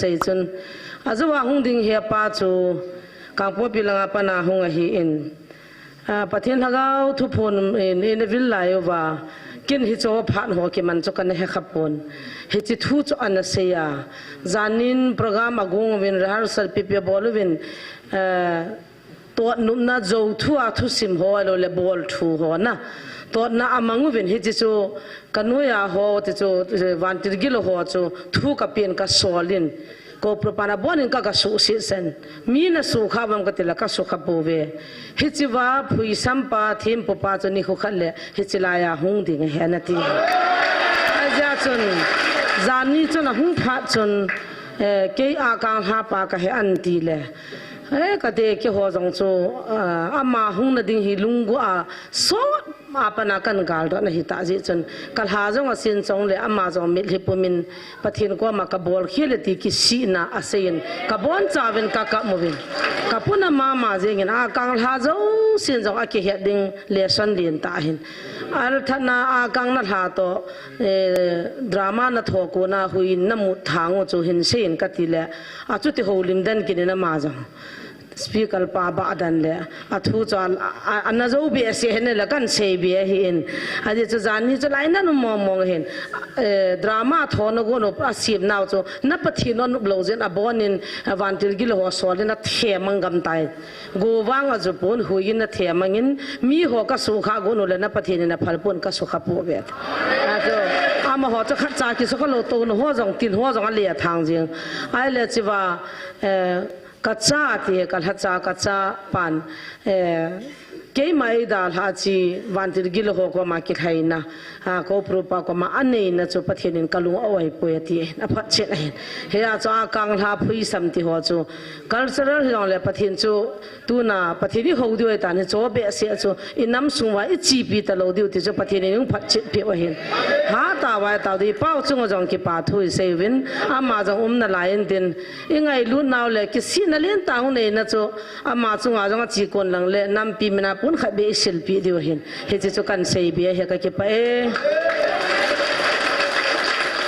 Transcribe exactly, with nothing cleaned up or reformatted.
sei chun. Ajou a hung ding hi apa chu Kangpokpi langa pana hung ahin. Ah, Pathen Lhagao thuphon in, in avil lai uva. Ken hiche phat ho kiman chu kana he khapon. Hiche thu chu ana sei a. Janin program agong uvin, rehearsal pipi abol uvin. Eh, totnopna jou thu a thusim ho, ahilou le bol thu ho na. Totna amang uvin hiche chu kanoiya ho, ti chu, eh, Vantil Gilo ho chu thu kapen kasol in. Kouprupan abonin ka, kasuhset sen. Mi nasukha uvem kati le kasukha pouve. Hichea phuisam pa, thempu pa chu nikho khat le hiche laiya hung ding ahi nati. Ajeh chun, jani chun ahung phat chun, eh, kei Akanglha pa kahi anti le. Eh, kati keiho jong chu, ah, ama hung nading hi lunggel a sot ma pana kana galdoh na hita jeh chun, kalha jong asin chong le ama jong mitlhi pumin Pathen koma kabol khel e ti kisihna aseiyin, kabonchauvin kakap uvin. Kapuna mama jengin Akanglha jousen jong akihet ding lesson lentah ahin. Alhatna Akang nalha toh, eh, drama natho kona huiyin namut thang u chu hin seiyin kati le, achuti houlim den kinin ama jong. Speaker pa bah dan le, athu chu a, a, ana jou behseh ahin le kana sei be ahin. Ajeh chu jani chu lai nanop mong mong ahin. Eh, drama thona gon u asemnau chu, na Pathen u anop lou jeh in abonin, eh, Vantil Gilo ho solin athem mang gam tai. Go vang ajupon huiyin athem mangin, miho kasukha gon u le na Pathen in aphal pon kasukha pouve. Achu, amaho chu khatcha kisukha lou, touna ho jong, tin ho jong ale athang jeng. Ahile chua, eh, Kacha ti, kalhacha, kacha pan, eh, keima eidalhah chu Vantil Gilo ho koma kilhaina, ah, Kouprupa koma aneina chu Pathen in kalung a-oi poi ati ahin, aphatchet ahin. Hia chu Akanglha phuisam ti ho chu cultural hijongle Pathen chu tuna Pathen ihou diu ahitan, hiche behseh chu inam sunguva ichepi talou diu ti chu Pathen in eiphatchet peh u ahin. Hatah vai tah ding, pao chunga jong kipa thu isei uvin, ama jong umna lai intin, ingailut nau le kisihna lentah hung neina chu, ama chunga jong achekon lang le, nampi mina pon khat beh isilpeh diu ahin. Hiche chu kana sei be ahi, kakipah e.